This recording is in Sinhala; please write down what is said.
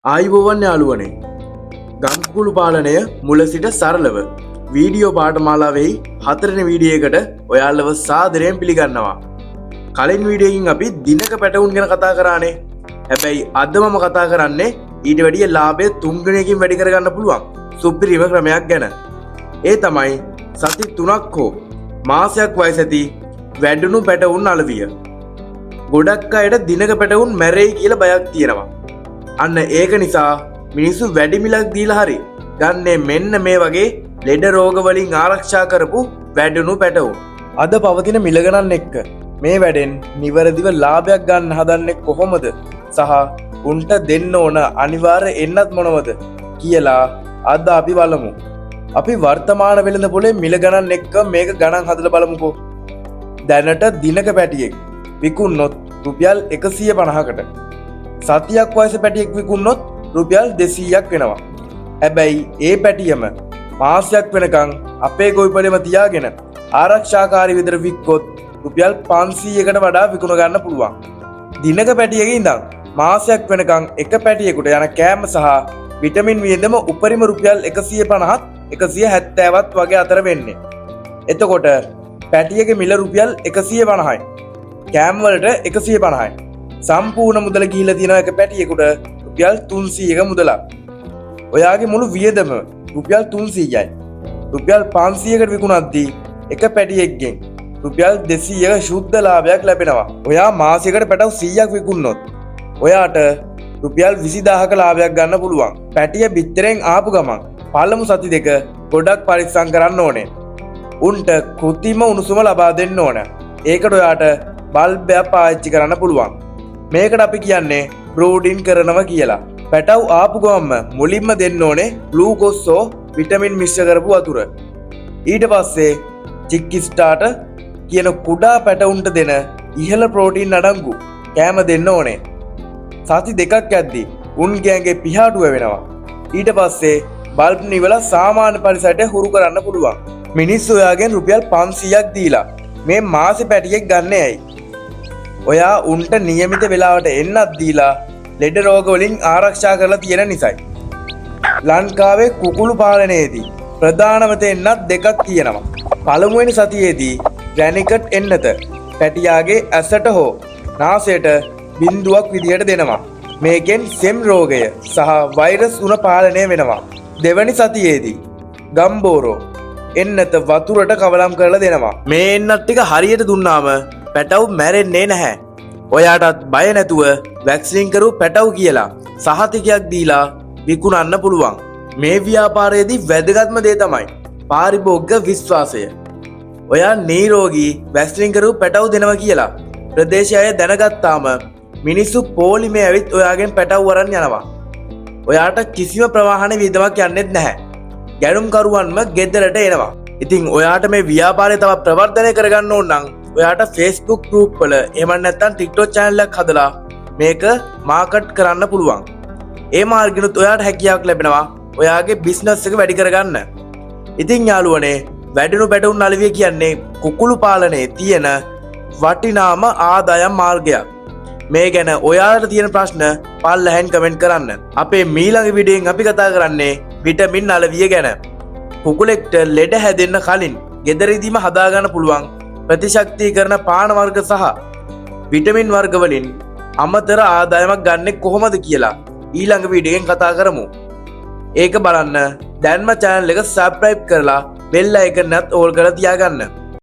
ආයුබෝවන් යාළුවනේ. ගම්කුකුළු පාලනය මුල සිට සරලව වීඩියෝ පාඨමාලාවෙහි හතරවෙනි වීඩියෝ එකට ඔයාලව සාදරයෙන් පිළිගන්නවා. කලින් වීඩියෝ එකකින් අපි දිනක පැටවුන් ගැන කතා කරානේ. හැබැයි අද මම කතා කරන්නේ ඊට වැඩිය ලාභය තුන් ගුණයකින් වැඩි කරගන්න පුළුවන් සුපිරිම ක්‍රමයක් ගැන. ඒ තමයි සති 3ක් හෝ මාසයක් වයස ඇති වැඩුණු පැටවුන් අලවිය. ගොඩක් අයට දිනක පැටවුන් මැරෙයි කියලා බයක් තියෙනවා. අන්න ඒක නිසා මිනිස්සු වැඩි මිලක් දීලා හරි ගන්නේ මෙන්න මේ වගේ ලෙඩ රෝග වලින් ආරක්ෂා කරපු වැඩුණු පැටවුන්. අද පවතින මිල ගණන් එක්ක මේ වැඩෙන් නිවැරදිව ලාභයක් ගන්න හදන්නේ කොහොමද සහ උන්ට දෙන්න ඕන අනිවාර්ය එන්නත් මොනවද කියලා අද අපි බලමු. අපි වර්තමාන වෙළඳ පොලේ මිල ගණන් එක්ක මේක ගණන් හදලා බලමුකෝ. දැනට දිනක පැටියෙක් විකුණනොත් රුපියල් 150කට. සතියක් වයස පැටියෙක් විකුණනොත් රුපියල් 200ක් වෙනවා. හැබැයි ඒ පැටියම මාසයක් වෙනකන් අපේ ගොවිපළෙම තියාගෙන ආරක්ෂාකාරී විදිහට වික්කොත් රුපියල් 500කට වඩා විකුණ ගන්න පුළුවන්. දිනක පැටියක ඉඳන් මාසයක් වෙනකන් එක පැටියෙකුට යන කෑම සහ විටමින් වියදම උපරිම රුපියල් 150ත් 170ත් වගේ අතර වෙන්නේ. එතකොට පැටියගේ මිල රුපියල් 150යි. කෑම වලට 150යි. සම්පූර්ණ මුදල ගිහිල්ලා තියෙනවා එක පැටියෙකුට රුපියල් 300ක මුදලක්. ඔයාගේ මුළු වියදම රුපියල් 300යි. රුපියල් 500කට විකුණද්දී එක පැටියෙක්ගෙන් රුපියල් 200ක ශුද්ධ ලාභයක් ලැබෙනවා. ඔයා මාසයකට පැටව් 100ක් විකුණනොත් ඔයාට රුපියල් 20,000ක ලාභයක් ගන්න පුළුවන්. පැටිය බිත්තරෙන් ආපු ගමන් පළමු සති 2 ගොඩක් පරිස්සම් කරන්න ඕනේ. උන්ට කෘතිම උණුසුම ලබා දෙන්න ඕන. ඒකට ඔයාට බල්බයක් පාවිච්චි කරන්න පුළුවන්. මේකට අපි කියන්නේ බ්‍රූඩින් කරනවා කියලා. පැටව් ආපු ගමන්ම මුලින්ම දෙන්න ඕනේ ග්ලූකෝස් හෝ විටමින් මිශ්‍ර කරපු වතුර. ඊට පස්සේ චික් ස්ටාර්ටර් කියන කුඩා පැටවුන්ට දෙන ඉහළ ප්‍රෝටීන් අඩංගු කෑම දෙන්න ඕනේ. සති 2ක් යද්දි උන්ගේ ඇඟේ පිහාටුව වෙනවා. ඊට පස්සේ බල්බ් නිවලා සාමාන්‍ය පරිසරයට හුරු කරන්න පුළුවන්. මිනිස්සු ඔයාගෙන් රුපියල් 500ක් දීලා මේ මාසෙ පැටියෙක් ගන්න ඇයි? ඔයා උන්ට නියමිත වෙලාවට එන්නත් දීලා ලෙඩ රෝග වලින් ආරක්ෂා කරලා තියෙන නිසයි. ලංකාවේ කුකුළු පාලනයේදී ප්‍රධානම එන්නත් දෙකක් තියෙනවා. පළමුවෙනි සතියේදී රැනිකට් එන්නත පැටියාගේ ඇසට හෝ නාසයට බින්දුවක් විදිහට දෙනවා. මේකෙන් සෙම් රෝගය සහ වෛරස් උණ පාලනය වෙනවා. දෙවනි සතියේදී ගම්බෝරෝ එන්නත වතුරට කවලම් කරලා දෙනවා. මේ එන්නත් ටික හරියට දුන්නාම පැටව් මැරෙන්නේ නැහැ. ඔයාටත් බය නැතුව වැක්සින් කරපු පැටව් කියලා සහතිකයක් දීලා විකුණන්න පුළුවන්. මේ ව්‍යාපාරයේදී වැදගත්ම දේ තමයි පාරිභෝගික විශ්වාසය. ඔයා නිරෝගී වැක්සින් කරපු පැටව් දෙනවා කියලා ප්‍රදේශය අය දැනගත්තාම මිනිස්සු පොලිමේ ඇවිත් ඔයාගෙන් පැටව් අරන් යනවා. ඔයාට කිසිම ප්‍රවාහන වියදමක් යන්නෙත් නැහැ. ගැනුම්කරුවන්ම ගෙදරට එනවා. ඉතින් ඔයාට මේ ව්‍යාපාරය තව ප්‍රවර්ධනය කරගන්න ඕන නම් ඔයාට Facebook group වල එහෙම නැත්නම් TikTok channel එකක් හදලා මේක මාකට් කරන්න පුළුවන්. ඒ මාර්ගෙනුත් ඔයාට හැකියාවක් ලැබෙනවා ඔයාගේ බිස්නස් එක වැඩි කරගන්න. ඉතින් යාළුවනේ, වැඩුණු පැටවුන් අලවිය කියන්නේ කුකුළු පාලනයේ තියෙන වටිනාම ආදායම් මාර්ගයක්. මේ ගැන ඔයාලට තියෙන ප්‍රශ්න පල්ලහැන් කමෙන්ට් කරන්න. අපේ මීළඟ වීඩියෝෙන් අපි කතා කරන්නේ විටමින් අලවිය ගැන. කුකුලෙක්ට ලෙඩ හැදෙන්න කලින් ගෙදරදීම හදාගන්න පුළුවන් ප්‍රතිශක්තිකරණ පාන වර්ග සහ විටමින් වර්ග වලින් අමතර ආදායමක් ගන්නෙ කොහොමද කියලා ඊළඟ වීඩියෝ එකෙන් කතා කරමු. ඒක බලන්න දැන්ම චැනල් එක සබ්ස්ක්‍රයිබ් කරලා බෙල් අයිකන් එකත් ඕල් කරලා තියාගන්න.